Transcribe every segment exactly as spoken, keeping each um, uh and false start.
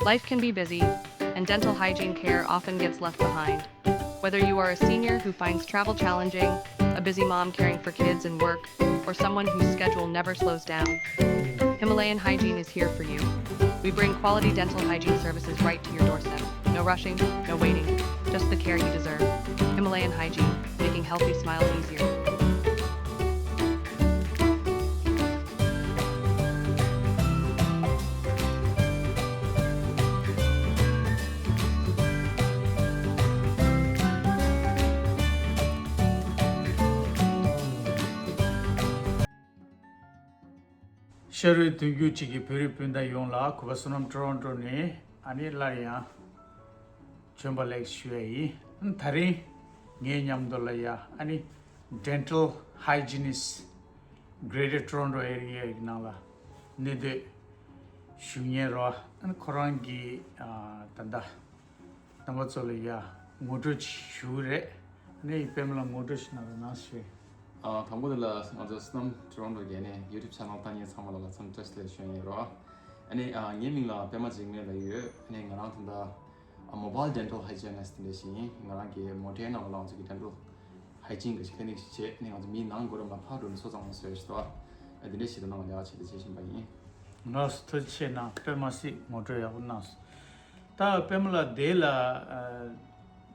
Life can be busy, and dental hygiene care often gets left behind. Whether you are a senior who finds travel challenging, a busy mom caring for kids and work, or someone whose schedule never slows down, Himalayan Hygiene is here for you. We bring quality dental hygiene services right to your doorstep. No rushing, no waiting, just the care you deserve. Himalayan Hygiene, making healthy smiles easier. ཤ་རུས་མཐུན་འགྱུར་གཅིག་གི་བོད་རིགས་སྤུན་ཟླ་ཡོངས་ལ་གུས་པ་བསོད་ནམས་ཊོ་རོན་ཊོ་ནས་ཨ་ནི་སླར་ཡང་བྱོན་པ་ལེགས་ཞུ་ཡ་ཡིན། ད་རིང་ངའི་མཉམ་དུ་ལ་ཡ་ཨ་ནི་dental hygienist Greater Toronto Area ཡི་ནང་ལ་གནས་སྡོད་ཞུ་མཁན་རོ། ཨ་ནི་ཁོ་རང་གི་ཨ་ད་ལྟ་རྣམ་པ་ཚོ་ལ་ཡ་ངོ་སྤྲོད་ཅིག་ཞུ་གི་རེད། ཨ་ནི་པད་མ་ལགས་ངོ་སྤྲོད་ཞིག་གནང་རོགས་གནང་ཞུ། ཨ་དང་པོ་དེ་ལ་ང་ཚོ་བསོད་ནམས་ཊོ་རོན་ཊོ་གི་ནས་YouTube channel་ལྟ་མཁན་ཚང་མ་ལ་ལ་འཚམས་བཀྲ་ཤིས་བདེ་ལེགས་ཞུ་ཡ་ཡིན་རོ། ཨ་ནི་ཨ་ངའི་མིང་ལ་པད་མ་འཇིགས་མེད་ལབ་ཡོད། ཨ་ནི་ང་རང་ད་ལྟ་ཨ་mobile dental hygienist་དེ་འདྲ་ཞིག་ཡིན། ང་རང་གི་མོ་ཊའི་ནང་ལ་ང་ཚོ་གི་dental hygiene་གི་clinic་ཞིག་བྱས། ཨ་ནི་ང་ཚོ་མིའི་ནང་སྒོ་ར་མ་ཕར་འགྲོ་ནས་སོ་གཙང་མ་བཟོ་ཡ་ཞིག་འདུག་ཨ་དེ་འདྲ་ཞིག་ལ་ནང་ལས་ཀ་བྱེད་དེ་བྱེད་བཞིན་པ་ཡིན། ལགས་སོ་ཐུགས་རྗེ་ཆེ་གནང་། པད་མ་སི་ངོ་སྤྲོད་ཡག་པོ་གནང་སོང་། ད་པད་མ་ལགས་དེ་ལ་ཨ་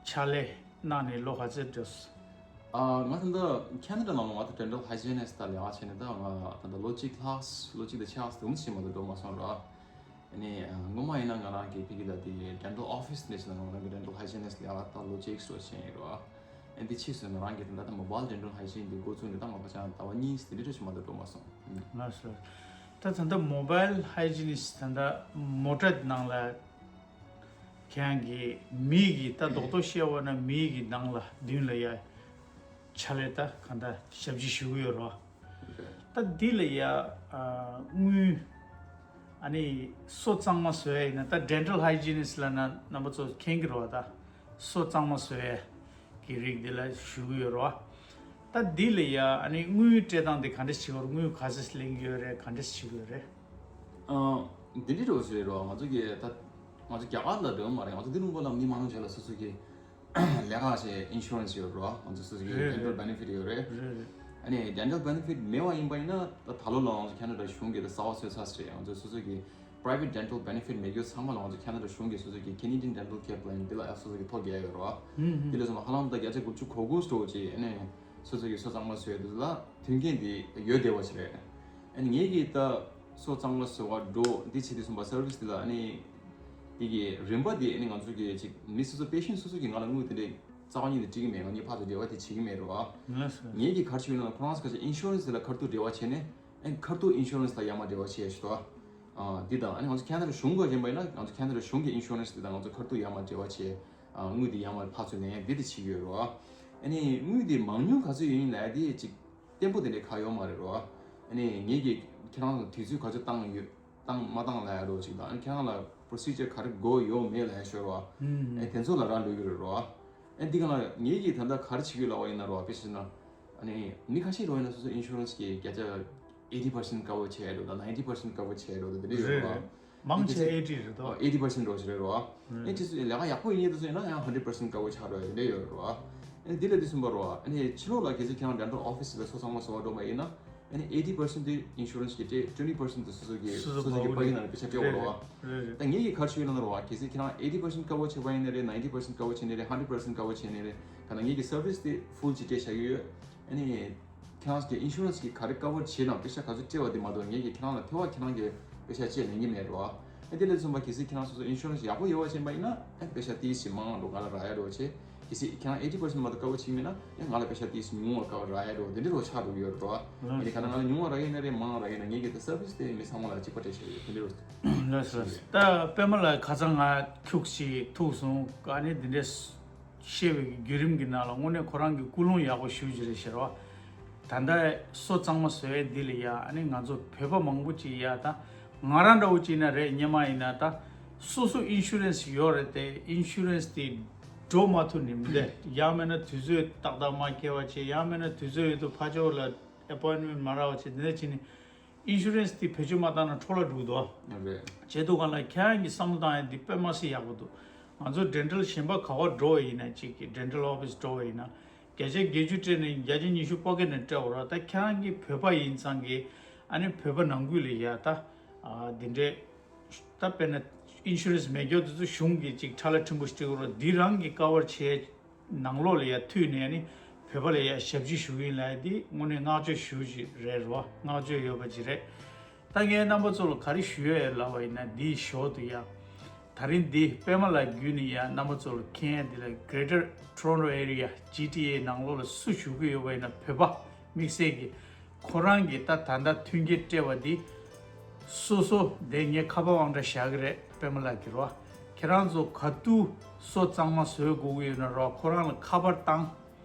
ཕྱག་ལས་གནང་ནས་ལོ་ག་ཚོད་འགྲོ་སོང་། ཨ་ང་ད་ལྟ་Canada་ནང་ལ་ང་ད་dental hygienist་ད་ལས་ཀ་བྱས་ནས་ད་ང་ད་ལྟ་ལོ་གཅིག་ལྷག་ལོ་གཅིག་དང་ཕྱེད་ཙམ་ཞིག་མ་གཏོགས་འགྲོ་མ་སོང་ར། ཨ་ནི་ཨ་སྔོན་མ་ཡིན་ན་ང་རང་གི་ཕ་གི་ལ་དེ་dental office་ནས་ཕྱིན་ན་ང་རང་གི་dental hygienist་ལས་ཀ་ད་ལོ་གཅིག་སོ་བྱས་ཡིན་ར། ཨ་འདི་ཕྱིས་སུ་ང་རང་གི་ད་ལྟ་mobile dental hygiene་དེ་འགོ་བཙུགས་ནས་ད་ང་ཕ་ཆང་ཟླ་བ་གཉིས་དེ་འདྲ་ཞིག་མ་གཏོགས་འགྲོ་མ་སོང་། ལགས་སོ། ད་ད་ལྟ་mobile hygienist་ད་ལྟ་མོ་ཊ་ནང་ལ་ཁྱེད་རང་གི་མི་གི་ད་རྡོག་རྡོག་བཤད་པ་ན་མི་གི་ནང་ལ་མདུན་ལ་ཡ་ཕྱག་ལས་ད་གང་ལྟར་ཞབས་ཕྱི་ཞུ་གི་ཡོད་རོ། ད་འདི་ལ་ཡ་ཨ་དངུལ་ཨ་ནི་སོ་གཙང་མ་བཟོ་ཡ་ཡིན་ན་ད་dental hygienist་ལབ་ན་རྣམ་པ་ཚོ་མཁྱེན་གི་རོ། ད་སོ་གཙང་མ་བཟོ་ཡ་གི་རིགས་འདི་ལ་ཞུ་གི་ཡོད་རོ། ད་འདི་ལ་ཡ་ཨ་ནི་དངུལ་སྤྲད་སྟངས་འདི་ག་འདྲ་བྱེད་དགོས་རེད། དངུལ་ག་ཚོད་ལེན་གི་ཡོད་རེད། ག་འདྲ་བྱེད་དགོས་རེད། ཨ་འདི་འདྲ་རོ་ཞིག་རེད་རོ། ང་ཚོ་གི་ད་ང་ཚོ་རྒྱ་གར་ལ་འགྲོ་མ་རེད། ང་ཚོ་འདི་རུང་པོ་ལ་མི་མང་ཆེ་ལ་སོ་སོ་གི་ལས་ཀ་བྱེད་insurance་ཡོད་རོ། ང་ཚོ་སོ་སོ་གི་རེད་dental རེད་benefit་ཡོད་རེད། རེད་རེད། ཨ་ནི་dental benefit་མེད་པ་ཡིན་པ་ཡིན་ན་ད་ད་ལོ་ལ་ང་ཚོ་Canada་གཞུང་གི་ད་གསར་པ་བཟོས་ཚར་ཟེར། ང་ཚོ་སོ་སོ་གི་private dental benefit་མེད་རྒྱུ་ཚང་མ་ལ་ང་ཚོ་Canada་གཞུང་གི་སོ་སོ་གི་Canadian Dental Care Plan་འདི་ལ་ཨ་སོ་སོ་གི་ཐོ་རྒྱག་ཡོད་རོ། ཧུམ་ཧུམ། དེ་ལས་སོ་མ་ཧ་ལམ་ད་བརྒྱ་ཆ་དགུ་བཅུ་གོ་དགུ་འགྲོ་ཅིག་ཨ་ནི་སོ་སོ་གི་སོ་གཙང་མ་བཟོས་དུས་ལ་མཐུན་རྐྱེན་འདི་ཡོད་བསྡད་པ་ཞིག་རེད། ཨ་ནི་ངེད་ཀྱིས་ད་སོ་གཙང་མ་བཟོ་བར་འགྲོ་འདི་བྱེད་དུས་སོང་པ་service་འདི་ལ་ཨ་ནི་འདི་གི་རིན་པ་འདི་ཨ་ནི་ང་ཚོ་གི་ཅིག་མི་སོ་སོ་patient་སོ་སོ་གི་ང་ལ་དངུལ་དེ་འདྲའི་རྩ་བ་ཉིད་དུ་སྤྲད་ཀྱི་མེད། ང་གཉིས་ཕར་ཚུར་འབྲེལ་བ་དེ་བྱེད་ཀྱི་མེད་རོ། ལགས་སོ། ངེད་ཀྱིས་ག་རེ་བྱེད་ཡོད་ན་ཁོ་རང་ཚོ་ག་ཚོད་insurance་དེ་ལ་ཁ་ཐུག་འབྲེལ་བ་བྱས་ནས་ཨ་ནི་ཁ་ཐུག་insurance་ལ་ཡར་མར་འབྲེལ་བ་བྱས་ཤི་ཏོ། ཨ་འདི་དང་ཨ་ནི་ང་ཚོ་Canada་གཞུང་གི་ཡིན་པ་ཡིན་ན་ང་ཚོ་Canada་གཞུང་གི་insurance་འདི་དང་ང་ཚོ་ཁ་ཐུག་ཡར་མར་འབྲེལ་བ་བྱས། ཨ་དངུལ་འདི་ཡར་མར་ཕར་ཚུར་ལེན་ཡ་འདི་དེ་བྱེད་ཀྱི་ཡོད་རོ། ཨ་ནི་དངུལ་འདི་མང་ཉུང་ག་ཚོད་ཡོད་ཡིན་ལབ་ཡ་འདི་ཅིག་བརྟན་པོ་དེ་འདྲ་ག་ཡོད་མ་རེད་རོ། ཨ་ནི་ངེད་ཀྱིས་ཁྱེད་རང་ལ་དུས་ཚོད་ག་ཚོད་བཏང་ཡོད་བཏང་མ་བཏང་ལབ་ཡ་རོ་ཅིག་དང་ཨ་ནི་ཁྱེད་རང་ལ་procedure་ག་རེ་དགོས་ཡོད་མེད་ལབ་ཡ་ཤོད་རོ། ཨ་ནི་དེ་ཚོ་ལ་རག་ལུས་ཀྱི་རེད་རོ། ཨ་ནི་འདི་ག་ལ་ངེད་ཀྱིས་ད་ལྟ་ག་རེ་བྱེད་ཀྱི་ཡོད་ལབ་པ་ཡིན་ན་རོ་དཔེ་བཤད་ན། ཨ་ནི་མི་ཁ་ཤས་རོ་ཡིན་ན་སོ་སོ་insurance་གི་བརྒྱ་ཆ་eighty percent cover་བྱས་འགྲོ་དང་ninety percent cover་བྱས་འགྲོ་དང་དེ་འདྲ་ཡོད་རེད་རོ། རེད་རེད། མང་ཆེ་eighty་རེད་དོ། eighty percent་འགྲོ་ཞིག་རེད་རོ། ཨ་ནི་ཅི་སུ་ལས་ཀ་ཡག་པོ་ཡིན་ཡོད་དུ་སོང་ཡིན་ན་ཡང་hundred percent་cover་ཆགས་འགྲོ་ཡ་དེ་འདྲ་ཡོད་རེད་རོ། ཨ་ནི་འདི་ལ་འདི་གསུངས་པ་རོ། ཨ་ནི་ཕྱི་ལོགས་ལ་གལ་སྲིད་ཁྱེད་རང་dental office་ལ་སོ་གཙང་མ་བཟོ་བ་འགྲོ་བ་ཡིན་ན། ཨ་ནི་eighty percent་དེ་insurance་གི་སྤྲད། twenty percent་དེ་སོ་སོ་གི་སོ་སོ་གི་པ་ཡིན་ན་པེ་ཤ་སྤྲད་པ་རོ། རེད་རེད། ད་ངེད་ཀྱིས་ག་རེ་བྱེད་ཡོད་ན་རོ། གལ་སྲིད་ཁྱེད་རང་eighty percent་cover་བྱས་པ་ཡིན་ན་རེད། ninety percent་cover་བྱས་ནས་རེད། hundred percent་cover་བྱས་ནས་རེད། ད་ནང་ངེད་ཀྱི་service་དེ་full་ཅིག་སྤྲད་བཞག་གི་ཡོད། ཨ་ནི་ཁྱེད་རང་གི་insurance་གི་ག་རེ་cover་བྱས་དང་པེ་ཤ་ག་ཚོད་སྤྲད་པ་དེ་མ་གཏོགས་ངེད་ཀྱིས་ཁྱེད་རང་ལ་ཐེ་བ་ཁྱེད་རང་གི་པེ་ཤ་སྤྲད་ལེན་གྱི་མེད་རོ། ཨ་དེ་ལས་མཚོན་པ་གལ་སྲིད་ཁྱེད་རང་སོ་སོ་insurance་ཡག་པོ་ཡོད་པ་ཅན་པ་ཡིན་ན་ཨ་པེ་ཤ་ཏིས་ཞིག་མང་རུ་ག་ལ་རག་ཡ་རོ་བྱས། གལ་སྲིད་ཁྱེད་རང་eighty percent་མ་གཏོགས་cover་བྱེད་ཀྱི་མེད་ན་ཡང་ང་ལ་པེ་ཤ་ཏིས་ཉུང་བ་cover་རག་ཡ་རོ་དེ་འདྲ་རོ་ཆགས་འགྲོ་གི་ཡོད་རོ། ཨ་ནི་ག་ན་ང་ལ་ཉུང་བ་རག་ཡིན་ན་རེད་མང་བ་རག་ཡིན་ན་ངེད་ཀྱི་ད་service་དེ་མི་ཚང་མ་ལ་གཅིག་པ་སྤྲད་བཞག་ཡོད་དེ་འདྲ་རོ། ལགས་སོ་ལགས་སོ། ད་པད་མ་ལགས་ཁ་སང་ང་ཁྱུག་ཅིག་ཐུག་སོང་། ཨ་ནི་འདི་འདྲས་བཤད་པའི་བརྒྱུད་རིམ་གྱི་ནང་ལ་དངོས་གནས་ཁོ་རང་གི་ཀུན་སློང་ཡག་པོ་ཞེ་པོ་ཅིག་རེད་ཤག་རོ། ད་ལྟ་སོ་གཙང་མ་བཟོ་ཡས་འདི་ལ་ཡ་ཨ་ནི་ང་ཚོ་བོད་པ་མང་པོ་ཅིག་ཡ་ད་ང་རང་འདྲ་བོ་ཅིག་ན་རེད། སྔོན་མ་ཡིན་ན་ད་སོ་སོ་insurance་ཡོད་རེད་དེ་insurance་དེ་འགྲོ་མ་ཐུབ་ནི་མི་འདུག་ཡང་མིན་ན་དུས་ཚོད་ཏག་ཏག་མ་འཁེལ་བ་བྱས། ཡང་མིན་ན་དུས་ཚོད་ཡོད་དུས་ཕར་ཕྱོགས་ལ་appointment་མ་རག་པ་བྱས། དེ་འདྲ་བྱས་ནས་ ཨིན་ཤུ་རན་སི་དེ་བེད་སྤྱོད་མ་བཏང་ན་འཕྲོ་བརླག་འགྲོ་གི་འདུག་ཨ། རེད། བྱས་དུས་སྒང་ལ་ཁྱེད་རང་གི་བསམ་བློ་བཏང་ཡ་འདི་དཔེ་མ་སྲིད་ཡག་པོ་འདུག་ང་ཚོ་ཌེན་ཊལ་གཞན་པ་ག་བར་འགྲོ་བ་ཡིན་ན་གཅིག་གི་ཌེན་ཊལ་ཨོ་ཕི་སི་འགྲོ་བ་ཡིན་ན་བརྒྱ་ཆ་བརྒྱད་ཅུ་སྤྲད་ནས་བརྒྱ་ཆ་ཉི་ཤུ་པོ་ཀེ་ཊི་ནས་སྤྲད་འོ་ར། ད་ཁྱེད་རང་གི་བོད་པ་ཡིན་ཙང་གི་ཨ་ནི་བོད་པ་ནང་ཁུལ་ལ་ཡ་ད་ཨ་འདི་འདྲས་ད་དཔེར་ན་ཨིན་ཤུ་རན་སི་མེད་མཁན་དེ་ཚོ་གཞུང་གིས་ཅིག་ཁྲ་ལ་ཕྲན་བུ་སྤྲད་འོ་ར། འདི་རང་གི་ཀ་བར་བྱས། ནང་ལོགས་ལ་ཡ་མཐུད་ནས་ནི་བོད་པ་ལ་ཡ་ཞབས་ཕྱི་ཞུ་གི་ཡིན་ལབ་ཡ་འདི་དངོས་གནས་བསྔགས་བརྗོད་ཞུ་ཅིག་རེད་རོ། བསྔགས་བརྗོད་ཡོད་པ་ཅིག་རེད། ད་ངས་རྣམ་པ་ཚོ་ལ་ག་རེ་ཞུ་ཡ་ཡོད་ལབ་པ་ཡིན་ན་འདིའི་ཞོར་དུ་ཡ། ད་རིང་འདི་པད་མ་ལགས་བརྒྱུད་ནས་ཡ་རྣམ་པ་ཚོ་ལ་མཁྱེན་ཡ་འདི་ལ་Greater Toronto Area G T A ནང་ལོགས་ལ་སུ་བཞུགས་ཀྱི་ཡོད་པ་ཡིན་ན་བོད་པ་དམིགས་བསལ་གྱི། ཁོ་རང་གིས་ད་ད་ལྟ་མཐུན་རྐྱེན་སྤྲད་པ་འདི། སོ་སོ་དེ་ངས་ཁ་པར་དབང་གྲགས་བཞག་གི་རེད་པད་མ་ལགས་ཀྱི་རོ། ཁྱེད་རང་ཚོ་ག་དུས་སོ་གཙང་མ་བཟོ་དགོས་ཀྱི་ཡོད་ན་རོ། ཁོ་རང་ལ་ཁ་པར་བཏང་།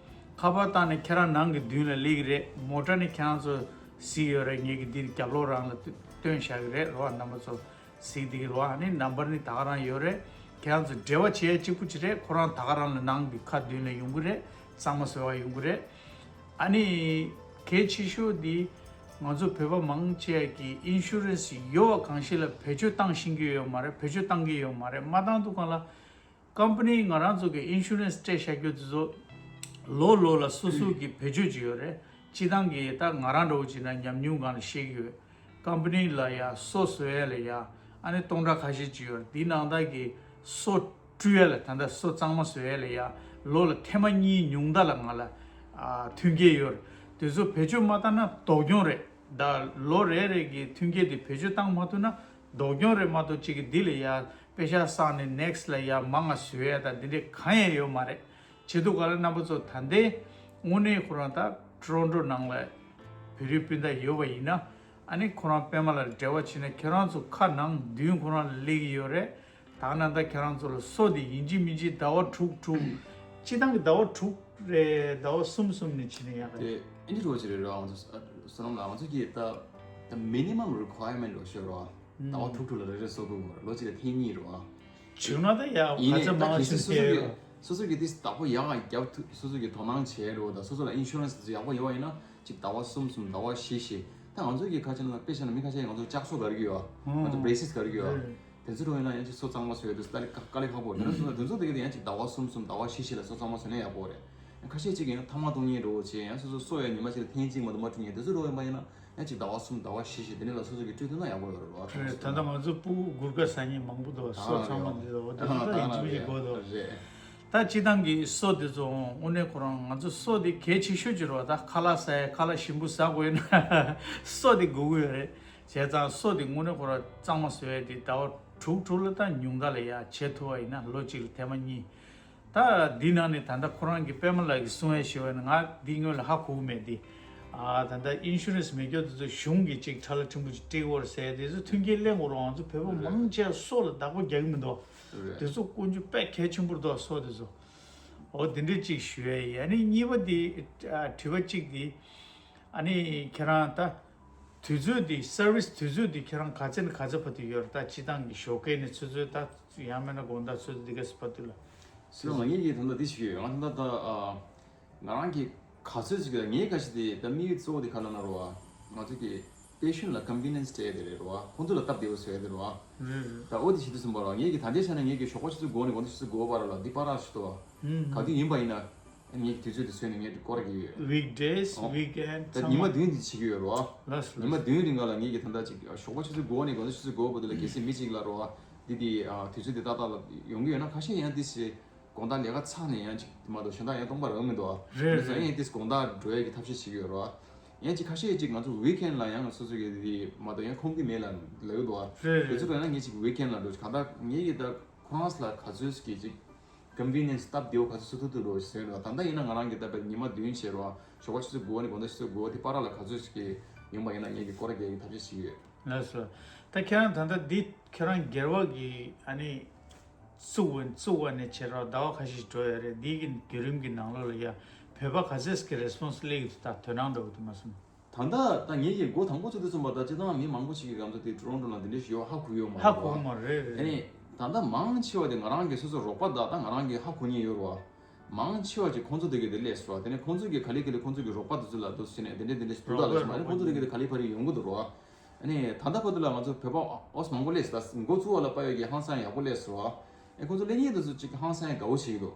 ཁ་པར་བཏང་ནས་ཁྱེད་རང་ནང་གི་མདུན་ལ་སླེབས་ཀྱི་རེད། མོ་ཊ་ནི་ཁྱེད་རང་ཚོ་གཟིགས་ཡོད་རེད། ངས་ཀྱི་འདིར་རྒྱབ་ལོགས་རང་ལ་སྟོན་བཞག་གི་རེད་རོ། རྣམ་པ་ཚོ་གཟིགས་བསྡད་ཀྱི་རོ། ཨ་ནི་ནམ་བར་ནི་ད་ག་རང་ཡོད་རེད། ཁྱེད་རང་ཚོ་འབྲེལ་བ་བྱེད་ཡ་གཅིག་པུ་ཅིག་རེད། ཁོ་རང་ད་ག་རང་ལ་ནང་གི་ཁ་མདུན་ལ་ཡོང་གི་རེད། གཙང་མ་བཟོ་བ་ཡོང་གི་རེད། ཨ་ནི་གལ་ཆེ་ཤོས་འདི་ང་ཚོ་བོད་པ་མང་ཆེ་གིས་ཨིན་ཤུ་རན་སི་ཡོད་པ་གང་ཞིག་ལ་བེད་སྤྱོད་བཏང་ཤེས་ཀྱི་ཡོད་མ་རེད། བེད་སྤྱོད་བཏང་གི་ཡོད་མ་རེད། མ་བཏང་དུས་སྒང་ལ་ཀམ་པ་ནི་ང་རང་ཚོ་གི་ཨིན་ཤུ་རན་སི་སྤྲད་བཞག་རྒྱུ་དེ་ཚོ་ལོ་ལོ་ལ་སོ་སོ་གི་བེད་སྤྱོད་ཅིག་ཡོད་རེད། སྤྱི་བཏང་གི་ད་ང་རང་འདྲ་བོ་བྱས་ན་ཉམས་མྱོང་སྒང་ལ་བཤད་ཀྱི་ཡོད། ཀམ་པ་ནི་ལ་ཡ་སོ་བཟོ་ཡ་ལ་ཡ་ཨ་ནི་སྟོང་ཕྲག་ཁ་ཤས་ཅིག་ཡོད་རེད། དེའི་ནང་ད་གི་སོ་བཀྲུ་ཡ་ལ་ད་ལྟ་སོ་གཙང་མ་བཟོ་ཡ་ལ་ཡ་ལོ་ལ་ཐེངས་མ་གཉིས་ཉུང་མཐའ་ལ་ང་ལ་ཨ་མཐུན་རྐྱེན་ཡོད་རེད། དེ་ཚོ་བེད་སྤྱོད་མ་བཏང་ན་སྡུག་གྱོང་རེད། ད་ལོ་རེ་རེ་གི་མཐུན་རྐྱེན་དེ་བེད་སྤྱོད་བཏང་མ་ཐུབ་ན་སྡུག་གྱོང་རེད་མ་གཏོགས་གཅིག་གི་འདི་ལ་ཡ་པེ་ཤ་བསགས་ནས་ནེག་སི་ཊི་ལ་ཡ་མང་ང་བཟོ་ཡ་ད་འདི་འདྲས་གང་ཡང་ཡོད་མ་རེད། བྱེད་དུས་སྒང་ལ་རྣམ་པ་ཚོ་ད་ལྟའི་དངོས་གནས་ཁོ་རང་ད་ཊོ་རོན་ཊོ་ནང་ལ་བོད་རིགས་སྤུན་ཟླ་ཡོད་པ་ཡིན་ན། ཨ་ནི་ཁོ་རང་པད་མ་ལགས་འབྲེལ་བ་བྱས་ན་ཁྱེད་རང་ཚོ་ཁ་ནང་མདུན་ཁོ་རང་ལ་སླེབས་ཀྱི་ཡོད་རེད། ད་ནང་ད་ཁྱེད་རང་ཚོ་ལ་སོ་དེ་ཡིན་གཅིག་མིན་གཅིག་ཟླ་བ་དྲུག་དྲུག་སྤྱི་བཏང་གི་ཟླ་བ་དྲུག་རེད། ཟླ་བ་གསུམ་གསུམ་ནས་བྱས་ན་ཡག་གི་རེད། དེ་ཨེ་འདྲ་རོ་ཅིག་རེད་ར། ང་ཚོ་བསོད་ནམས་ལགས་ང་ཚོ་གི་ད་ད་མི་ནི་མམ་རི་ཁུ་ཡར་མེན་ཊི་རོ་ཤོད་རོ། ཟླ་བ་དྲུག་དྲུག་ལ་རེ་རེ་སོ་དགོས་མ་རེད། ལོ་གཅིག་ལ་ཐེངས་གཉིས་རོ། བྱུང་ན་ད་ཡག་ག་ཡིན་ནའི་ཚོད་ད་མང་གལ་སྲིད་ཆུང་སོ་སོ་གི་ཐལ་སོ་སོ་གི་དེ་བདག་པོ་ཡག་ག་རྒྱབ་ཐུབ། སོ་སོ་གི་དོ་སྣང་བྱས་རོ། ད་སོ་སོ་ལ་ཨིན་ཤུ་རན་སི་དེ་ཚོ་ཡག་པོ་ཡོད་པ་ཡིན་ན་ཅིག་ཟླ་བ་གསུམ་གསུམ་ཟླ་བ་བཞི་བཞི། ད་ང་ཚོ་གི་ཁ་ཆེ་ན་དཔེ་བཞག་ན་མི་ཁ་ཤས་ང་ཚོ་ལྕགས་སོ་ག་རེ་གི་ཡོད། ང་ཚོ་བྷེ་རེ་སིས་ག་རེ་གི་ཡོད། དེ་ཚོ་འགྲོ་ཡིན་ན་ཡང་ཅིག་སོ་གཙང་མ་བཟོ་ཡ་དུས་ལྟ་ལི་དཀའ་ལས་ཁག་པོ་རེད། དེ་ཚོ་དེ་ཚོ་དེ་གི་ཡང་ཅིག་ཟླ་བ་གསུམ་གསུམ་ཟླ་བ་བཞི་བཞི་ལ་སོ་གཙང་མ་བཟོ་ན་ཡག་པོ་རེད། ཁ་ཤས་ཅིག་ཡང་ཐ་མག་གཏོང་མཁན་འདྲ་བོ་བྱས་ཡང་སོ་སོ་སོ་ཡང་ཉི་མ་གཅིག་ལ་ཐེངས་གཅིག་མ་གཏོགས་མ་བཀྲུ་མཁན་དེ་ཚོ་འགྲོ་ཡིན་པ་ཡིན་ན་ཡང་ཅིག་ཟླ་བ་གསུམ་ཟླ་བ་བཞི་བཞི་དེ་འདྲ་ལ་སོ་སོ་གི་བཀྲུ་ཐུབ་ན་ཡག་པོ་ཡོད་རེད་བ། རེད། ད་ལྟ་ང་ཚོ་སྤུ་གུ་སྒུར་ཁ་ཟ་མཁན་མང་པོ་འདུག་སོ་ཚང་མ་འདི་ལ་འོ་དེ་ཚོ་ད་ཡིན་གཅིག་མིན་གཅིག་དགོས་འདུག་ད་སྤྱི་བཏང་གི་སོ་དེ་ཚོ་དངོས་གནས་ཁོ་རང་ང་ཚོ་སོ་དེ་གལ་ཆེ་ཤོས་ཅིག་རེད་བ། ད་ཁ་ལག་ཟ་ཡ་ཁ་ལག་ཞིམ་པོ་ཟ་དགོས་ཡོད་ན་སོ་དེ་དགོས་ཀྱི་ཡོད་རེད། བྱས་ཙང་སོ་དེ་དངོས་གནས་ཁོ་རང་གཙང་མ་བཟོ་ཡ་དེ་ཟླ་བ་དྲུག་དྲུག་ལ་ད་ཉུང་མཐའ་ལ་ཡ་བྱེད་ཐུབ་པ་ཡིན་ན་ལོ་གཅིག་ལ་ཐེངས་མ་གཉིས། ད་འདི་ནང་ནས་ད་ལྟ་ཁོ་རང་གི་པད་མ་ལགས་ཀྱིས་གསུང་ཡ་ཞེས་པ་ནི་ང་འདི་སྔོན་ལ་ཧ་གོ་གི་མེད་དེ། ཨ་ད་ལྟ་ཨིན་ཤུ་རན་སི་མེད་རྒྱུ་དེ་ཚོ་གཞུང་གིས་ཅིག་ཁྲ་ལ་ཕྲན་བུ་ཅིག་སྤྲད་ཀྱི་ཡོད་རེད་ཟེར་དེ་ཚོ་མཐུན་རྐྱེན་ལེན་དགོས་རེད། ང་ཚོ་བོད་པ་མང་ཆེ་སོ་ལ་བདག་པོ་རྒྱག་གི་མི་འདུག་རེད། དེ་ཚོ་ཀུན་སྤྱོད་དཔེ་གལ་ཆེན་པོ་རེད་འདུག་སོ་དེ་ཚོ། འོ་དེ་འདྲ་ཅིག་ཞུ་ཡ་ཡིན། ཨ་ནི་གཉིས་པ་དེ་ཨ་དྲི་བ་གཅིག་དེ། ཨ་ནི་ཁྱེད་རང་ད། དུས་ཚོད་འདི་སར་བིས་དུས་ཚོད་འདི་ཁྱེད་རང་ག་ཚོད་ནས་ག་ཚོད་བར་དུ་ཡོད་རེད། ད་སྤྱི་བཏང་གི་ཞོགས་ཀས་ནས་ཆུ་ཚོད་ད་ཡང་མིན་ན་དགོང་དག་ཆུ་ཚོད་འདི་ག་ཚོད་བར་དུ་ལ། སོ་ང་ངེད་ཀྱིས་ད་ལྟ་འདི་ཞིག་ཡོད། ང་ད་ལྟ་ཨ་ང་རང་གི་ག་ཚོད་ཅིག་ལ་ངའི་ག་ཞིག་དེ་ད་དམིགས་ཡུལ་གཙོ་བོ་དེ་ག་ལ་ན་རོ་ཨ། ང་ཚོ་གི་པེ་ཤན་ལ་ཀོན་ཝི་ནེན་སི་སྤྲད་དེ་རེད་རོ་ཨ། ཁོང་ཚོ་ལ་སྟབས་བདེ་བོ་བཟོས་དེ་རོ་ཨ། རེད་རེད། ད་འོ་དེ་ཞིག་དུ་སོང་པ་རོ། ངེད་ཀྱི་ད་ལྟའི་ཆ་ནས་ངེད་ཀྱི་ཞོགས་པ་ཆུ་ཚོད་དགུ་པ་ནས་དགོང་དག་ཆུ་ཚོད་དགུ་པ་བར་ལ་འདི་པར་ར་ཞིག་ཏུ་ཨ། ཧུམ། ག་དུས་ཡིན་པ་ཡིན་ན། ངེད་ཀྱི་དུས་ཚོད་དེ་བཟོས་ནས་ངེད་ཀྱི་སྐོར་གྱི་ཡོད། ཝིག་ཌེ་སི། ཨོ། ཝིག་ཨེན་ཌི་ད་ཚང་ཉི་མ་མ། བདུན་དེ་བྱེད་ཀྱི་ཡོད་རོ། ལགས་སོ། ཉི་མ་ལགས་སོ། བདུན་རིང་ག་ལ་ངེད་ཀྱི་ད་ལྟ་ཅིག་ཞོགས་པ་ཆུ་ཚོད་དགུ་པ་ནས་དགོང་དག་ཆུ་ཚོད་དགུ་པ་བར་དུ་ལ་གལ་སྲིད་མི་གཅིག་ལ་རོ། འདི་དེ་དུས་ཚོད་དེ་ཏག་ཏག་ལ་ཡོང་གི་ཡོད་ན་ཁ་ཤས་ཡང་དེ་ཞེས་དགོང་དག་ལས་ཀ་ཚར་ནས་ཡང་ཅིག་དེ་མ་གཏོགས་གཞན་དག་ཡང་སྟོང་པ་རང་མི་འདུག་ཨ། རེད་རེད། ཡིན་ན་ཡང་དེ་དགོང་དག་འགྲོ་ཡས་ཀྱི་ཐབས་ཤེས་བྱེད་ཀྱི་ཡོད་རོ། ཡང་ཅིག་ཁ་ཤས་ཅིག་ང་ཚོ་ཝིག་ཨེན་ཌི་ལ་ཡང་སོ་སོ་གི་དེ་མ་གཏོགས་ཡང་ཁོམ་གྱི་མེད་ལ་ལབ་ཀྱི་འདུག་ཨ། རེད་དེ་ཚོ་རེད། ད་ཡང་ངེད་ཅིག་ཝིག་ཨེན་ཌི་ལ་འགྲོ་ག་ད་ངེད་ཀྱི་ད་ཁོ་རང་ལ་ག་ཚོད་ཀྱི་ཅིག་ཀོན་ཝི་ནེན་སི་སྟབས་བདེ་བོ་ག་ཚོད་སུ་ཐུག་ཐུག་འགྲོ་ཟེར་བ། ད་ལྟ་ཡིན་ན་ང་རང་གི་ད་བར་ཉི་མ་བདུན་བྱས་རོ། ཞོགས་པ་ཆུ་ཚོད་དགུ་པ་ནས་དགོང་དག་ཆུ་ཚོད་དགུ་པ་དེ་བར་ལ་ག་ཚོད་ཅིག་ཡིན་པ་ཡིན་ན་ངེད་ཀྱི་སྐོར་ར་རྒྱག་གི་ཐབས་ཤེས་བྱེད་ཀྱི་ཡོད། ལགས་སོ། ད་ཁྱེད་རང་ད་ལྟ་འདི་ཁྱེད་རང་སྒེར་བ་གི་ཨ་ནི་བཙུགས་པ་བཙུགས་པ་ནས་བྱས་རོགས་ཟླ་བ་ཁ་ཤས་འགྲོ་ཡ་རེད། འདི་གི་བརྒྱུད་རིམ་གྱི་ནང་ལོགས་ལ་ཡ་བོད་པ་ག་ཚད་ཀྱི་རེ་སི་པོན་སི་སླེབས་ཀྱི་འདུག་ད་དོ་སྣང་འདྲ་བོ་དེ་མ་སོང་། ད་ལྟ་ད་ངེད་ཀྱི་འགོ་དང་པོ་ཚུགས་དུས་ཙམ་པ་ད་སྤྱིར་བཏང་མི་མང་པོ་ཞིག་གིས་ང་ཚོ་དེ་ཊོ་རོན་ཊོ་ལ་འདི་འདྲ་ཞིག་ཡོད་ཧ་གོ་ཡོད་མ་ཧ་རེད་གོ་བ། མ་རེད་རེད། དེ་ནས་ད་ལྟ་མང་ཆེ་བ་དེ་ང་རང་གི་སོ་སོ་རོགས་པ་དག་ད་ང་རང་གིས་ཧ་གོ་མཁན་ཡོད་རེད་བ། མང་ཆེ་བ་ཅིག་ཁོང་ཚོ་དེ་གའི་དེ་སླེབས་སོང་བ། དེ་ནས་ཁོང་ཚོ་གིས་ག་ལེ་ག་ལེ་ཁོང་ཚོ་གི་རོགས་པ་དེ་ཚོ་ལ་དུ་ཟེར་ནས་དེ་འདྲས་དེ་འདྲས་ཞིག་འདུག་ད་ལ་ཞིག་མ་ནས་ཁོང་ཚོ་དེ་གའི་དེ་ག་ལེ་ཕ་རི་ཡོང་གི་འདུག་རོ། ཨ་ནི་ད་ལྟ་བར་དུ་ལ་ང་ཚོ་བོད་པ་ཨོ་མང་པོ་སླེབས་སོང་། ད་འགོ་བཙུགས་པ་ལ་དཔའ་ཡོད་ཀྱི་ཧང་སང་ཡག་པོ་སླེབས་སོང་བ། ཨེ་ཁོང་ཚོ་སླེབས་མཁན་དེ་ཚོ་ཅིག་ཧང་སང་དགའ་བོ་བྱེད་ཀྱི་འདུག་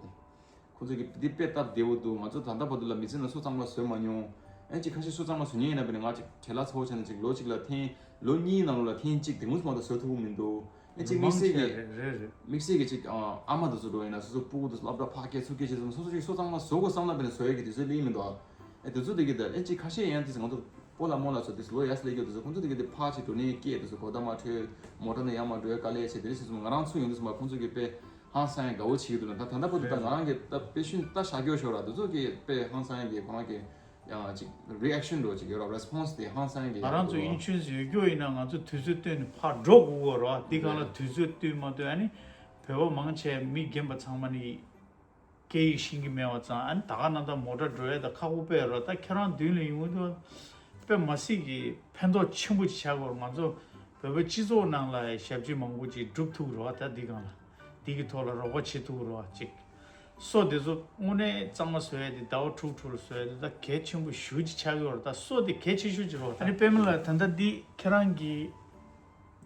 ཁོང་ཚོ་གི་འདི་དཔེ་སྟབས་བདེ་བོ་འདུག་ང་ཚོ་ད་ལྟ་བར་དུ་ལ་མི་ཚེ་ནང་སོ་གཙང་མ་བཟོས་མ་མྱོང་། ཨེ་ཅིག་ཁ་ཤས་སོ་གཙང་མ་བཟོ་མཁན་ཡིན་ན་བས་ན། ང་ཅིག་བྲེལ་བ་ཚ་བོ་བྱས་ན་ཅིག་ལོ་གཅིག་ལ་ཐེངས་ལོ་གཉིས་ནང་ལོགས་ལ་ཐེངས་གཅིག་དེ་མུས་སུ་མ་གཏོགས་བཟོ་ཐུབ་ཀྱི་མི་འདུག་ཨེ་ཅིག་དམིགས་བསལ་གྱི་རེད་རེད་རེད། དམིགས་བསལ་གྱི་ཅིག་ཨ་ཨ་མ་དེ་ཚོ་འགྲོ་ཡིན་ན་སོ་སོ་སྤུ་གུ་དེ་ཚོ་སློབ་གྲྭ་ཕར་སྐྱེལ་ཚུར་སྐྱེལ་བྱས་ཙང་སོ་སོ་ཅིག་སོ་གཙང་མ་བཟོ་དགོས་བསམ་ན་བས་ན་བཟོ་ཡ་གི་དུས་ཚོད་སླེབས་མི་འདུག་ཨེ་དེ་ཚོ་དེ་གི་ད་ཨེ་ཅིག་ཁ་ཤས་ཡང་དེ་ང་ཚོ་སྤོ་ལགས་རྨོ་ལགས་ཚོ་དེ་ཚོ་ལོ་ཡར་སླེབས་རྒྱུ་དེ་ཚོ་ཁོང་ཚོ་དེ་གི་དེ་ཕར་ཅིག་འགྲོ་ནས་སྐད་དེ་ཚོ་གོ་བརྡ་མ་འཕྲོད། མོ་ཊ་ནང་ཡར་མར་འགྲོ་ཡ་དཀའ་ལས་བྱས། དེ་འདྲ་བྱས་ཙང་ང་རང་ཚོ་ཡོང་དུས་ཙམ་པ་ཁོང་ཚོ་གི་དཔེ་ཧང་སང་ཡ་དགའ་བོ་བྱེད་ཀྱི་འདུག་ན། ད་ད་ལྟ་བར་དུ་ད་ང་རང་གི་ད་དཔེ་ཤུན་ད་ཤར་སྐྱོར་ཤོར་ར་དེ་ཚོ་གི་དཔེ་ཧང་སང་ཡ་གི་ཁོ་རང་གི་ཡང་ཅིག་རི་ཨེག་ཤན་འགྲོ་ཅིག་ཡོད་ར། རེ་སི་པོན་སི་དེ་ཧང་སང་ཡ་གི་ང་རང་ཚོ་ཡག་པོ་ཨིན་འདུག་བ། ཤུ་རེན་སི་ཡོད་རྒྱུ་ཡིན་ན་ང་ཚོ་དུས་ཚོད་བཏོན་ནས་ཕར་འགྲོ་དགོས་གོ་ར། འདི་གང་ལ་རེད། དུས་ཚོད་བཏོན་མ་བཏོན་ཨ་ནི་བོད་པ་མང་ཆེ་མི་རྒན་པ་ཚང་མ་ནི་སྐད་ཡིག་ཤེས་ཀྱི་མེད་པ་ཙང་ཨ་ནི་ད་ག་ནང་ད་མོ་ཊ་འགྲོ་ཡས་ད་ཁག་པོ་དཔེ་རོ། ད་ཁྱེད་རང་མདུན་ལ་ཡོང་དུས་དཔེ་མ་སྲིད་ཀྱི་ཕན་ཐོགས་ཆེན་པོ་ཅིག་ཆགས་ཀྱི་ཡོད་རེད། ང་ཚོ་བོད་པའི་སྤྱི་ཚོགས་ནང་ལ་ཞབས་ཕྱི་མང་པོ་ཅིག་སྒྲུབ་ཐུབ་ཀྱི་རེད་བ། ད་འདི་སྒང་ལ་འདི་གི་ཐོག་ལ་རོགས་པ་བྱེད་ཐུབ་ཀྱི་རེད་བ་ཅིག་སོ་དེ་ཚོ་དངོས་གནས་གཙང་མ་བཟོ་ཡས་དེ་ཟླ་བ་དྲུག་དྲུག་ལ་བཟོ་ཡས་དེ་ད་གལ་ཆེན་པོ་ཞེ་པོ་ཅིག་ཆགས་ཀྱི་ཡོད་རེད། ད་སོ་དེ་གལ་ཆེ་ཤོས་ཅིག་རེད་བ། ད་ཨ་ནི་པད་མ་ལགས་ད་ལྟ་འདི་ཁྱེད་རང་གི་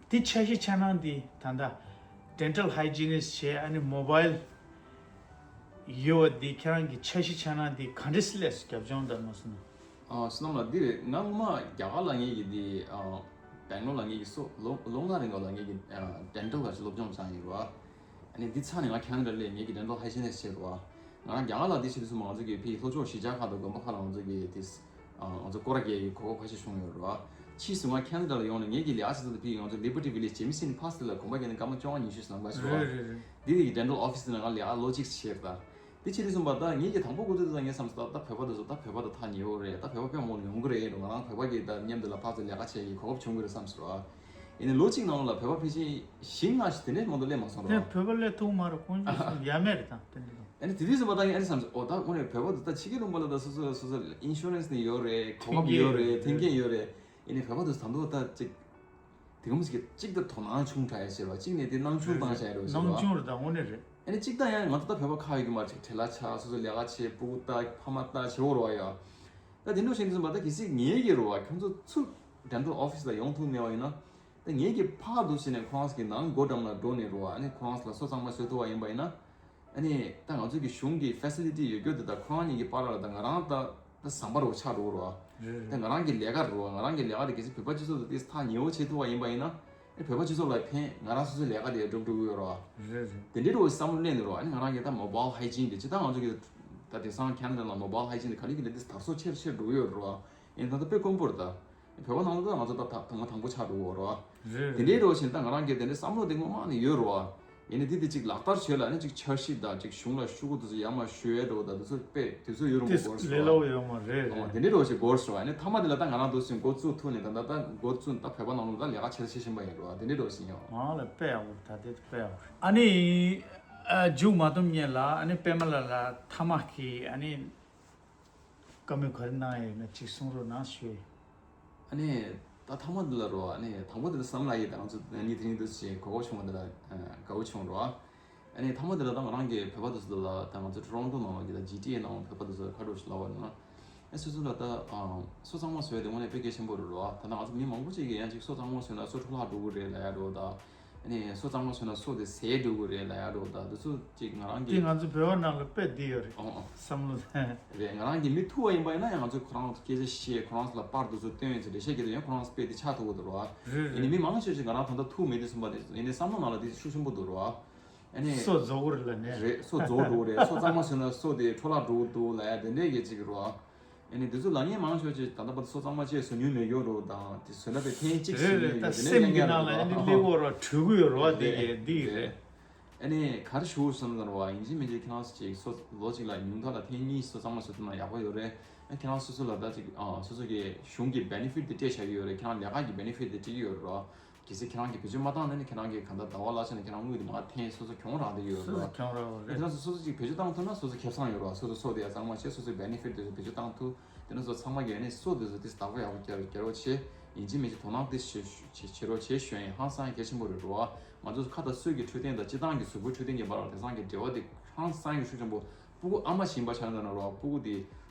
འདི་འཆར་གཞི་འཆར་སྣང་འདི་ད་ལྟ་dental hygienist བྱས་ཨ་ནི་mobile ཡོད་པ་འདི་ཁྱེད་རང་གི་འཆར་གཞི་འཆར་སྣང་འདི་ག་འདྲས་སླེབས་སོང་། རྒྱབ་ལྗོངས་དང་མ་སོང་ན། ཨ་བསོད་ནམས་ལགས་འདི་རེད། ང་ངོ་མ་རྒྱ་གར་ལ་ངེད་ཀྱི་འདི་ཨ་སྦེང་ལོར་ལ་ངེད་ཀྱི་སོ་ལོ་ལོ་ལྔ་རིང་ལ་ངེད་ཀྱི་ཨ་dental ག་ཅིག་སློབ་སྦྱོང་བྱས་ཡིན་རེད་བ། ཨ་ནི་འདི་ཚར་ནས་ང་ཁེ་ན་ཌ་སླེབས། ངེད་ཀྱི་dental hygienist བྱས་རེད་བ། ང་རང་རྒྱ་གར་ལ་འདི་བྱེད་དུས་སུ་མ་ང་ཚོ་གི་ཕི་ལྷོ་ཕྱོགས་གཞིས་ཆགས་ཁག་དང་དགོན་པ་ཁག་ལ་ང་ཚོ་གི་དེ་ཨ་ང་ཚོ་སྐོར་ར་རྒྱག་གི་གོ་སྐབས་ཁ་ཤས་བྱུང་ཡོད་རེད་བ། ཕྱིས་སུ་ང་ཁེ་ན་ཌ་ལ་ཡོང་ནས་ངེད་ཀྱི་ལས་ཀ་བྱེད་ས་དེ་ཕི་ང་ཚོ་Liberty Village Jamieson Park དེ་ལ་དགོན་པ་གི་ནི་སྐར་མ་བཅོ་ལྔ་ཉི་ཤུ་ལངས་པ་ཞིག་རེད་བ། རེད་རེད་རེད། འདི་གི་dental office དེ་ནང་ང་ལས་ཀ་ལོ་གཅིག་བྱས་རེད་ད། དེ་བྱེད་དུས་ཙམ་པ་ད་ངེད་ཀྱི་དང་པོ་འགོ་ཚུགས་དུས་ད་ངས་བསམ་སོང་། ད་ད་བོད་པ་དེ་ཚོ་ད་བོད་པ་དང་ཐག་ཉེ་བོ་རེད། ད་བོད་པ་དཔེ་མང་པོ་ཡོང་གི་རེད་འགྲོ། ང་རང་བོད་པ་གི་ད་མཉམ་དུ་ལ་ཕར་ཚུར་ལས་ཀ་བྱེད་ཀྱི་གོ་སྐབས་བྱུང་གི་རེད་བསམ་སོང་ར། ཡིན་ནའི་ལོ་གཅིག་ནང་ལ་བོད་པ་ཕལ་ཆེར་བཞི་ལྔ་ཞིག་དེ་འདྲས་མང་དུ་སླེབས་མ་སོང་ར། དེ་བོད་པ་སླེབས་ཐུབ་མ་རེད། དཀོན་མཆོག་གསུམ་ཡ་མེད་རེད་ད་དེ་འདྲས་དང་། ཨ་ནི་དེ་དུས་ཙམ་པ་ད་ངས་ཨ་ནི་བསམ་སོང་། ཨོ་ད་དངོས་གནས་བོད་པ་དེ་ད་ཕྱི་རྒྱལ་ལུང་པ་ལ་ད་སོ་སོ་སོ་སོ་insurance ནི་ཡོད་རེད། གོ་སྐབས་ཡོད་རེད། མཐུན་རྐྱེན་ཡོད་རེད། ཡིན་ནའི་བོད་པ་དེ་ད་དུང་ད་ཅིག་དེ་ག་མོ་ཞིག་གཅིག་ད་དོ་སྣང་ཆུང་དྲགས་ཡ་ཟེར་བ། གཅིག་ནས་དེ་སྣང་ཆུང་བཏང་བྱས་རེད་ཟེར་བ། སྣང་ཆུང་རེད་ད་དངོས་གནས་རེད། ཨ་ནི་གཅིག་ད་ཡང་ང་ཚོ་ད་བོད་པ་ཁག་ཡོད་ཀྱི་མ་རེད། ཅིག་བྲེལ་བ་ཆགས། སོ་སོ་ལས་ཀ་བྱེད། སྤུ་གུ་ལྟ། ཕ་མ་ལྟ་བྱེད་འོ་རེད་བ་ཡ། ད་དེ་འདྲ་བྱས་དུས་ཙམ་པ་ད་གལ་སྲིད་ངེད་ཀྱི་རེད་བ་ཁྱོད་ཚོ་ཚུར་dental office ལ་ཡོང་ཐུབ་མེད་པ་ཡིན་ན། ད་ངེད་ཀྱི་ཕར་འདུག་ཟེར་ནས་ཁོ་རང་ཚོ་གི་ནང་སྒོ་འགྲམ་ལ་འགྲོ་ནས་རེད་བ། ཨ་ནི་ཁོ་རང་ཚོ་ལ་སོ་གཙང་མ་བཟོས་ཐུབ་པ་ཡིན་པ་ཡིན་ན། ཨ་ནི་ད་ང་ཚོ་གི་གཞུང་གི་facility ཡོད་རྒྱུ་དེ་ད་ཁོ་རང་གཉིས་ཀྱི་བར་ལ་ད་ང་རང་ད་ད་ཟམ་པ་རུ་ཆགས་འགྲོ་གི་རེད་བ། རེད་རེད། ད་ང་རང་གི་ལས་ཀ་རེད་བ། ང་རང་གི་ལས་ཀ་དེ་གལ་སྲིད་བོད་པ་སྤྱི་ཚོགས་དང་དེ་ཐག་ཉེ་བོ་བྱེད་ཐུབ་པ་ཡིན་པ་ཡིན་ན། ཨ་ནི་བོད་པ་སྤྱི་ཚོགས་ལ་ཕན། ང་རང་སོ་སོའི་ལས་ཀ་དེ་སྒྲུབ་འགྲོ་གི་ཡོད་རེད་བ། རེད་རེད། དེ་འདྲའི་འགྲོ་བའི་བསམ་བློ་གནས་ནས་རེད་བ། ཨ་ནི་ང་རང་གི་ད་mobile hygiene དེ་སྤྱིར་བཏང་ང་ཚོ་གི་ད་དེང་སང་ཁེ་ན་ཌ་ལ་mobile hygiene དེ་ག་ལེ་ག་ལེ་དེ་དར་སྲོལ་ཆེ་རུ་ཆེ་རུ་འགྲོ་གི་ཡོད་རེད་བ། ཡིན་ད་ལྟ་དཔེ་དཀོན་པོ་རེད་ད། བོད་པ་ནང་ལོགས་ད་ང་ཚོ་ད་ད་ང་དང་པོ་ཆགས་འགྲོ་གི་ཡོད་རེད་བ། རེད་རེད། དེ་འདྲའི་འགྲོ་བཞིན་ད་ང་རང་གི་དེ་འདྲའི་བསམ་བློ་དེ་སྔོན་མ་ནས་ཡོད་རེད་བ། ཡིན་ནའི་དེ་དེ་ཅིག་ལག་བསྟར་བྱེད་ལ་ནི་ཅིག་འཆར་གཞི་དང་ཅིག་གཞུང་ལ་ཤོག་གུ་དེ་ཚོ་ཡར་མར་ཞུ་ཡས་འགྲོ་ད་དེ་ཚོ་དཔེ་དུས་ཚོད་ཡོད་རུང་དེ་གོ་སྐབས་ལས་སླ་པོ་ཡོད་མ་རེད། ཨོ་དེ་འདྲའི་འགྲོ་བཞིན་འགོར་སོང་བ། ནི་མཐའ་མ་དེ་ལ་ད་ང་རང་འདུག་སེ་འགོ་བཙུགས་ཐུབ་ནས་ད་ད་ད་འགོ་བཙུགས་ད་བོད་པ་ནང་ལོགས་ད་ལས་ཀ་བྱེད་ཤེས་བཞིན་པ་ཡིན་རེད་བ། དེ་འདྲའི་འགྲོ་བཞིན་ཡོད། ང་ལ་དཔེ་ཡག་པོ་རེད། ད་དེ་དཔེ་ཡག་པོ་རེད། ཨ་ནི་ཨ་མཇུག་མ་བསྡོམས་ཉེ་ལ་ཨ་ནི་པད་མ་ལགས་ལ་མཐའ་མ་གི་ཨ་ནི། བཀའ་མོལ་ག་རེ་གནང་ཡོད་ན་ཅིག་གསུང་རོགས་གནང་ཞུ། ཨ་ནི་ད་མཐའ་མ་འདི་ལ་རོ། ཨ་ནི་དང་པོ་འདི་ལ་བསམ་ལ་ཡིན། ད་ང་ཚོ་གཉིས་དེ་རིང་འདུག་ཅེས་གོ་སྐབས་བྱུང་བ་འདི་ལ་དགའ་བོ་བྱུང་རོ། ཨ་ནི་མཐའ་མ་འདི་ལ་ད་ང་རང་གི་བོད་པ་འདི་ཚོ་ལ་ད་ང་ཚོ་ཊོ་རོན་ཊོ་ནང་ལ་གི་ད་ཇི་ཊི་ཨེ་ནང་བོད་པ་འདི་ཚོ་ཁ་དྲོ་ཞིག་ལབ་པ་ན། ཨ་སོ་སོ་ལ་ད་སོ་གཙང་མ་བཟོས་དེ་དངོས་གནས་དཔེ་གལ་ཆེན་པོ་རེད་རོ། ད་ང་ཚོ་མི་མང་པོ་ཅིག་གིས་ཡང་ཅིག་སོ་གཙང་མ་བཟོས་ན་སོ་འཕྲོ་བརླག་འགྲོ་གི་རེད་ལབ་ཡ་འགྲོ་ད། ཨ་ནི་སོ་གཙང་མ་བཟོས་ན་སོ་དེ་ཟད་འགྲོ་གི་རེད་ལབ་ཡ་འགྲོ་ད། འདི་ཚོ་ཅིག་ང་རང་གི་དེ་ང་ཚོ་བོད་པ་ནང་ལ་དཔེ་འདི་ཡོད་རེད། ཨོ་ཨོ། བསམ་བློ་ཟད། རེད། ང་རང་གི་མི་ཐུག་པ་ཡིན་པ་ཡིན་ན་ཡང་ང་ཚོས་ཁོ་རང་ཚོ་སྐད་ཆ་བཤད། ཁོ་རང་ཚོ་ལ་པར་འདི་ཚོ་སྟོན་ཡོད་ཚེ་འགྲེལ་བཤད་རྒྱག་དུས་ཡང་ཁོ་རང་ཚོ་དཔེ་དེ་ཆགས་ཐུབ་ཀྱི་འདུག་རོ། རེད་ཡིན་ནའི་རེད། མི་མང་ཆེ་ཤོས་ང་རང་ད་ལྟ་ཐུག་མེད་དུས་ཙམ་པ་དེ་ཡིན་ནའི་བསམ་བློ་ནང་ལ་དེ་ཤུགས་ཆེན་པོ་འདུག་རོ། ཨ་ནི་སོ་རྫོགས་གི་རེད་ལབ་ནས། རེད། སོ་རྫོགས་འགྲོ་གི་རེད། སོ་གཙང་མ་བཟོས་ན་སོ་དེ་འཕྲོ་བརླག་འགྲོ་གི་འདུག་ལབ་ཡ་དེ་འདྲས་ཀྱི་ཅིག་རོ། ཨ་ནི་འདི་ཚོ་ལབ་མཁན་མང་ཆེ་ཤོས་ད་ལྟ་བར་དུ་སོ་གཙང་མ་བཅས་བཟོ་མྱོང་མེད་ཀྱོག་རོ་དང་དེ་བཟོས་ན་དཔེ་ཐེངས་གཅིག་རེད་བཟོས་རེད། མྱོང་ད་ཡོད་དེ་ནས་སེམས་ཀྱི་ནང་ལ་ཨ་ནི་སླེབས་ཡོད་རོ། གྲོལ་གི་ཡོད་རོ། འདི་རེད་གི་འདི་རེད། རེད། ཨ་ནི་ག་རེ་ཞུ་བསམ་ན་རོ། ཡིན་གཅིག་མིན་གཅིག་ཁྱེད་རང་ཚོ་ཅིག་སོ་ལོ་གཅིག་ལ་ཉུང་མཐའ་ལ་ཐེངས་གཉིས་སོ་གཙང་མ་བཟོ་ཐུབ་ན་ཡག་པོ་ཡོད་རེད། ཨ་ཁྱེད་རང་སོ་སོ་ལ་ད་ཅིག་ཨ་སོ་སོ་གི་གཞུང་གི་benefit དེ་སྤྲད་བཞག་གི་ཡོད་རེད། ཁྱེད་རང་ལས་ཀ་གི་benefit དེ་སྤྲད་ཀྱི་ཡོད་རེད་རོ། གལ་སྲིད་ཁྱེད་རང་གིས་བེད་སྤྱོད་མ་བཏང་ན་ནི་ཁྱེད་རང་གིས་གང་ལྟར་ཟླ་བ་ལ་ཆ་ནས་ཁྱེད་རང་དངུལ་དེ་མར་འཐེན་སོ་སོ་གྱོང་རག་བསྡད་ཡོད་སོ་སོ་རེད། གྱོང་རག་རེད། ཁྱེད་རང་ཚོ་སོ་སོ་ཅིག་བེད་སྤྱོད་བཏང་ཐུབ་ན་སོ་སོ་ཁེ་བཟང་ཡོད་རེད། སོ་སོ་སོ་དེ་ཡ་གཙང་མ་བྱས། སོ་སོའི་benefit དེ་ཚོ་བེད་སྤྱོད་བཏང་ཐུབ། དེ་ནས་སོ་ཚང་མ་གིས་ནི་སོ་དེ་ཚོ་དེ་བདག་པོ་ཡག་པོ་རྒྱག་རྒྱག་རོགས་བྱེད། ཡིན་གཅིག་མིན་གཅིག་དོ་སྣང་དེ་བྱེད་བྱེད་བྱེད་རོགས་བྱེད་ཞུ་ཡིན། ཧང་སང་གལ་ཆེན་པོ་རེད་རོ། ང་ཚོ་ཁ་དང་སོ་གི་འཕྲོད་བསྟེན་དང་སྤྱིར་བཏང་གི་གཟུགས་པོའི་འཕྲོད་བསྟེན་གྱི་བར་ལ་དེང་སང་གི་འབྲེལ་བ་དེ་ཧང་སང་གི་ཤུགས་ཆེན་པོ། སྤུ་གུ་ཨ་མ་ཞིག་ཡིན་པ་ཆ་ན་ན་རོ། སྤུ་གུ་དེ་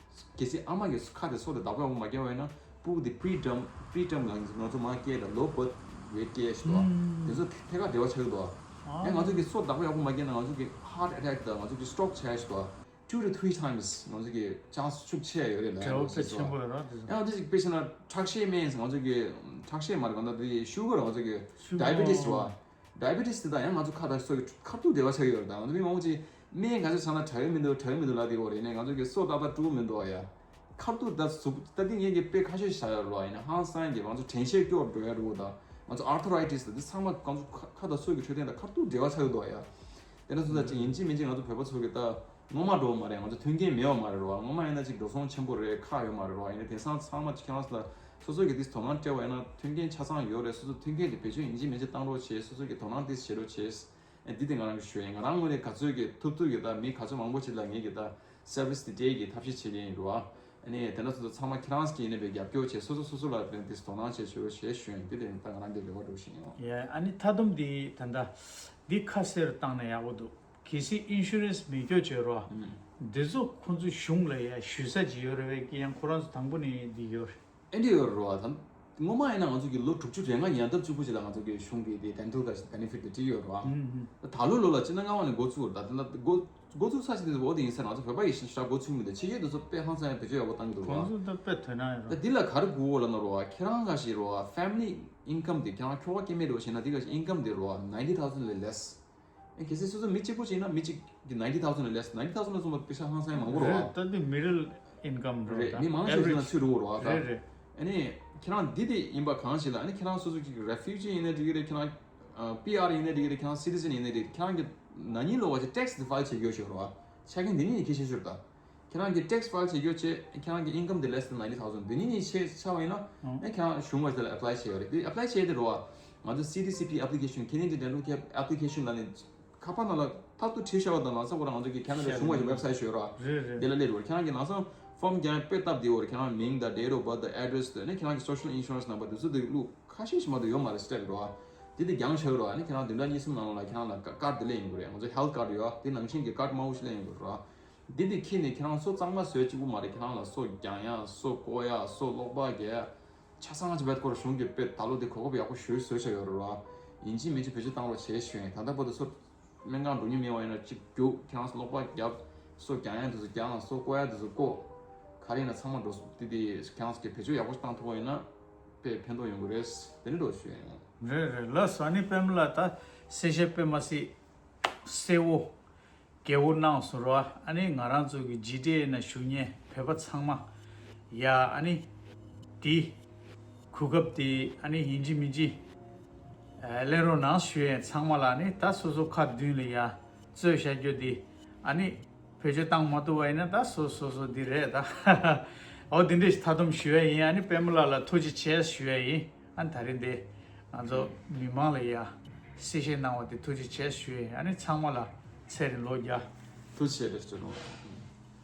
གལ་སྲིད་ཨ་མ་གིས་ཁ་དེ་སོ་དེ་བདག་པོ་ཡག་པོ་མ་བརྒྱབ་པ་ཡིན་ན། ཕྲུ་གུ་དེ་preterm preterm ལ་ང་ཚོ་མ་སྐྱེས་དང་low birth weight སྐྱེས་ཤི་དོ། དེ་ཚོ་ཐད་ཀར་འབྲེལ་བ་ཆགས་ཀྱི་འདུག་ཨ་ང་ཚོ་གི་སོ་བདག་པོ་ཡག་པོ་མ་སྐྱེས་ན་ང་ཚོ་གི་heart attack དང་ང་ཚོ་གི་stroke ཆགས་ཤི་དོ། two to three times ང་ཚོ་གི་chance ཤུགས་ཆེ་ཡོད་རེད་ལ་འབྲེལ་བ་དཔེ་ཆེན་པོ་ཡོད་ར་དེ་ཚོ། ཡང་དེ་ཅིག་དཔེ་བྱས་ན་ཁྲག་ཤེད་དམན་ང་ཚོ་གི་ཁྲག་ཤེད་མ་རེད་གང་ལྟར་དེ་sugar ང་ཚོ་གི་diabetes རེད་བ། diabetes དེ་དང་ཡང་ང་ཚོ་ཁ་དང་སོ་གི་ཁ་ཐུག་འབྲེལ་བ་ཆགས་ཀྱི་ཡོད་རེད། ད་ང་ཚོ་མི་མང་པོ་ཅིག་སྨན་ག་ཚོད་ཟ་ན་དྲག་གི་མི་འདུག་དྲག་གི་མི་འདུག་ལབ་དེ་ཡོད་རེད། ནས་ང་ཚོ་གི་སོ་ཏག་ཏག་དཀྲུག་མི་འདུག་ཡ། ཁ་ཐུག་ད་ཟུག་ད་དེ་ངས་གི་དཔེ་ཁ་ཤས་ཤིག་བཞག་ཡོད་རེད་བ། ཡིན་ན་ཧང་སང་གི་ང་ཚོ་དྲན་ཤེས་སྐྱོ་བ་འགྲོ་ཡ་རེད་བ། ད་ང་ཚོ་arthritis ད་དེ་ཚང་མ་ང་ཚོ་ཁ་ཁ་དང་སོ་གི་འཕྲོད་བསྟེན་དང་ཁ་ཐུག་འབྲེལ་བ་ཆགས་ཀྱི་འདུག་ཡ། དེ་འདྲ་སོང་ཙང་ཅིག་ཡིན་གཅིག་མིན་གཅིག་ང་ཚོ་བོད་པ་ཚོ་གི་ད་ངོ་མ་འགྲོ་བ་མ་རེད། ང་ཚོ་མཐུན་རྐྱེན་མེད་པ་མ་རེད་རོ། ངོ་མ་ཡིན་ན་ཅིག་འགྲོ་སོང་ཆེན་པོ་རེད་ཁག་ཡོད་མ་རེད་རོ། ཡིན་ན་དེང་སང་ཚང་མ་ཅིག་ཁྱེད་རང་ཚོ་ལ་སོ་སོ་གི་དེ་དོ་སྣང་སྤྲད་པ་ཡིན་ན་མཐུན་རྐྱེན་ཆ་ཚང་ཡོད་རེད། སོ་སོ་མཐུན་རྐྱེན་དེ་བེད་སྤྱོད་ཡིན་གཅིག་མིན་གཅིག་བཏང་རོགས་བྱེད། སོ་སོ་གི་དོ་སྣང་དེ་བྱེད་རོགས་བྱེད། ཨ་འདི་དེ་ང་རང་གི་ཞུ་ཡིན། ང་རང་ངོས་ནས་ག་ཚོད་ཀྱི་ཐུབ་ཐུབ་ཀྱི་ད་མི་ག་ཚོད་མང་པོ་ཅིག་ལ་ངེད་ཀྱི་ད་service དེ་སྤྲད་ཀྱི་ཐབས་ཤེས་བྱེད་ཀྱི་ཡིན་རོ། ཨ་ནི་དེ་འདྲ་སོ་སོ་ཚང་མ་ཁྱེད་རང་གི་ཡིན་ནའི་བའི་རྒྱབ་སྐྱོར་བྱེད། སོ་སོ་སོ་སོ་ལ་དེ་དོ་སྣང་བྱེད་ཞུ་རོགས་བྱེད་ཞུ་ཡིན། འདི་དེ་ད་ང་རང་གི་རེ་བ་འགྲོ་བཞིན་ཡོད། ཡ་ཨ་ནི་མཐའ་སྡོམ་འདི་ད་ལྟ་འདི་ཁ་གསལ་བཏང་ན་ཡག་པོ་འདུག་གལ་སྲིད་insurance མེད་སྐྱོ་བྱེད་རོགས། འདི་ཚོ་ཁོང་ཚོ་གཞུང་ལ་ཡ་ཞུ་ས་ཅིག་ཡོད་རེད་བས་ཀྱི་ཡང་ཁོ་རང་ཚོ་དང་པོ་ནས་འདི་ཡོད་རེད། ཨེ་འདྲ་ཡོད་རེད་བ། ད་སྔོན་མ་ཡིན་ན་ང་ཚོ་གི་ལོ་དྲུག་ཅུ་རེ་ལྔ་ཡན་འདབ་གཅིག་པུ་ཅིག་ལ་ང་ཚོ་གི་གཞུང་གི་དེ་dental benefit དེ་བྲིས་ཡོད་རེད་བ། ད་ལོ་ལོ་ལ་སྤྱི་ཟླ་ལྔ་པ་ནས་འགོ་ཚུགས་རེད། ད་ད་འགོ་འགོ་ཚུགས་ས་ཞིག་དེ་འོ་དེ་ཡིན་ས་ང་ཚོ་བོད་པ་ཡི་ཤ་འགོ་ཚུགས་མི་འདུག་ཕྱི་རྒྱལ་དེ་ཚོ་དཔེ་ཧང་སང་ཡང་བེད་སྤྱོད་ཡག་པོ་བཏང་གི་འདུག་རེད་བ། ཁོང་ཚོ་ད་དཔེ་དོན་ན་ཡོད་ད་རེད། འདི་ལ་ག་རེ་དགོས་ལབ་ན་རེད་བ། ཁྱེད་རང་ག་ཞིག་རེད་བ། family income དེ་ཁྱེད་རང་ཁྱོ་ག་སྐྱེ་དམན་རེད་བ་བྱས་ན་འདི་ག་ཞིག་income དེ་རེད་བ། ninety thousand ལས་less ཨེ་གལ་སྲིད་སོ་སོ་མི་གཅིག་པོ་ཅིག་ཡིན་ན་མི་གཅིག་གི་ninety thousand ལས་less། ninety thousand ལ་སོང་བ་པེ་ས་ཧང་སང་མང་པོ་རེད་བ། ད་འདི་middle income རེད། མི་མང་ཤོས་ཅིག་ལ་ཚུད་འགྲོ་བ་རེད་བ། ད་ཨ་ནི་ཁྱེད་རང་འདི་དེ་ཡིན་པ་གང་ཞིག་ལ་ཨ་ནི་ཁྱེད་རང་སོ་སོ་གི་refugee ཡིན་ནའི་འགྲིག་གི་རེད། ཁྱེད་རང་PR ཡིན་ནའི་འགྲིག་གི་རེད། ཁྱེད་རང་citizen ཡིན་ནའི་འགྲིག་གི་རེད། ཁྱེད་རང་གི་ན་ནིང་ལོ་བ་ཅིག་tax དེ་file བྱེད་རྒྱུ་ཞིག་རེད་བ། ཆ་རྐྱེན་འདི་གཉིས་ནི་གལ་ཆེ་ཤོས་རེད་ད། ཁྱེད་རང་གི་tax file བྱེད་རྒྱུ་བྱས། ཁྱེད་རང་གི་income དེ་less than ninety thousand འདི་གཉིས་གཉིས་ཆ་ཆ་བ་ཡིན་ན་ཨེ་ཁྱེད་རང་གཞུང་བར་དེ་ལ་apply བྱེད་ཡོད་རེད། དེ་apply བྱེད་དེ་རོ་བ། ང་ཚོ་CDCP application Canadian Dental Care application ལ་ནི་ཁ་པར་ནང་ལ་མཐར་ཐུག་བྲིས་བཞག་པ་དང་ལ་ས་ཁོ་རང་ང་ཚོ་གི་Canada གཞུང་བར་གྱི་website ཞིག་ཡོད་རོ་བ། རེད་རེད། དེ་ལ་སླེབས་རོ། ཁྱེད་རང་གི་ལ་ས་form རྒྱག་ཡ་དཔེ་སྟབས་བདེ་བོ་རེད། ཁྱེད་རང་མིང་དང་date of birth དང་address དང་ནི་ཁྱེད་རང་གི་social insurance number དེ་ཚོ་དེ་བླུགས། ཁ་ཤས་ཤིག་མ་གཏོགས་ཡོད་མ་རེད་step རོ་བ། དེ་དེ་རྒྱང་བཞག་རོ་བ། ནི་ཁྱེད་རང་བདུན་ཕྲག་གཉིས་གསུམ་ནང་ལ་ཁྱེད་རང་ལ་card དེ་སླེབས་ཡོང་གི་རེད། ང་ཚོ་health card ཡོད་བ། དེ་ནང་བཞིན་གྱི་card དམར་པོ་ཞིག་སླེབས་ཡོང་གི་རེད་རོ་བ། འདི་འདི་ཁྱེར་ནས་ཁྱེད་རང་སོ་གཙང་མ་བཟོས་གཅིག་པུ་མ་རེད། ཁྱེད་རང་ལ་སོ་རྒྱག་ཡ་སོ་བཀོག་ཡ་སོ་གློག་པ་རྒྱག་ཡ་ཆ་ཚང་ཅིག་བེད་སྐོར་གཞུང་གི་དཔེ་ད་ལོ་འདི་གོ་སྐབས་ཡག་པོ་ཞེ་པོ་བཟོས་བཞག་ཡོད་རེད་བ། ཡིན་གཅིག་མིན་གཅིག་བེད་སྤྱོད་བཏང་རོགས་བྱེད་ཞུ་ཡིན། ད་ལྟ་བར་དུ་སོ་སྨན་ཁང་འགྲོ་མྱོང་མེད་པ་ཡིན་ན་གཅིག་རྒྱུགས། ཁྱེད་རང་གློག་པ་བརྒྱབ་སོ་རྒྱག་ཡ་འདི་ཚོ་རྒྱག་སོ་བཀོག་ཡ་འདི་ཚོ་བཀོག་ག་རེ་ཡིན་ན་ཚང་མ་འགྲོ་སོང་། དེ་དེ་ཁྱེད་རང་གིས་བེད་སྤྱོད་ཡག་པོ་ཞིག་བཏང་ཐུབ་པ་ཡིན་ན་དཔེ་ཕན་ཐོགས་ཡོང་གི་རེད། དེ་ནི་འགྲོ་ཞུ་ཡིན། རེད་རེད། ལགས་སོ། ཨ་ནི་པད་མ་ལགས་ད་གསལ་བཤད་དཔེ་མ་སྲིད་གསལ་བོ་རྒྱས་པོ་གནང་སོང་རོ། ཨ་ནི་ང་རང་ཚོ་གི་GDA ནང་བཞུགས་མཁན་བོད་པ་ཚང་མ་ཡ་ཨ་ནི་དེ་གོ་སྐབས་དེ་ཨ་ནི་ཡིན་གཅིག་མིན་གཅིག་ཨ་ལེན་རོགས་གནང་ཞུ་ཡས། ཚང་མ་ལ་ཨ་ནི་ད་སོ་སོ་ཁ་མདུན་ལ་ཡ་རྩོད་བཞག་རྒྱུ་དེ་ཨ་ནི་བེད་སྤྱོད་བཏང་མ་ཐུབ་པ་ཡིན་ན་ད་སོ་སོ་སོ་འདི་རེད་ད། འོ་དེ་འདྲ་ཞིག་མཐའ་སྡོམ་ཞུ་ཡས་ཡིན། ཨ་ནི་པད་མ་ལགས་ལ་ཐུགས་རྗེ་ཆེ་ཞུ་ཡས་ཡིན། ཨ་ནི་ད་རེས་འདི་ང་ཚོ་མི་མང་ལ་ཡ་གསལ་བཤད་གནང་བ་དེ་ཐུགས་རྗེ་ཆེ་ཞུ་ཡས། ཨ་ནི་ཚང་མ་ལ་ཚེ་རིང་ལོ་བརྒྱ། ཐུགས་རྗེ་ཆེ་རེད་ཞུ་རོགས།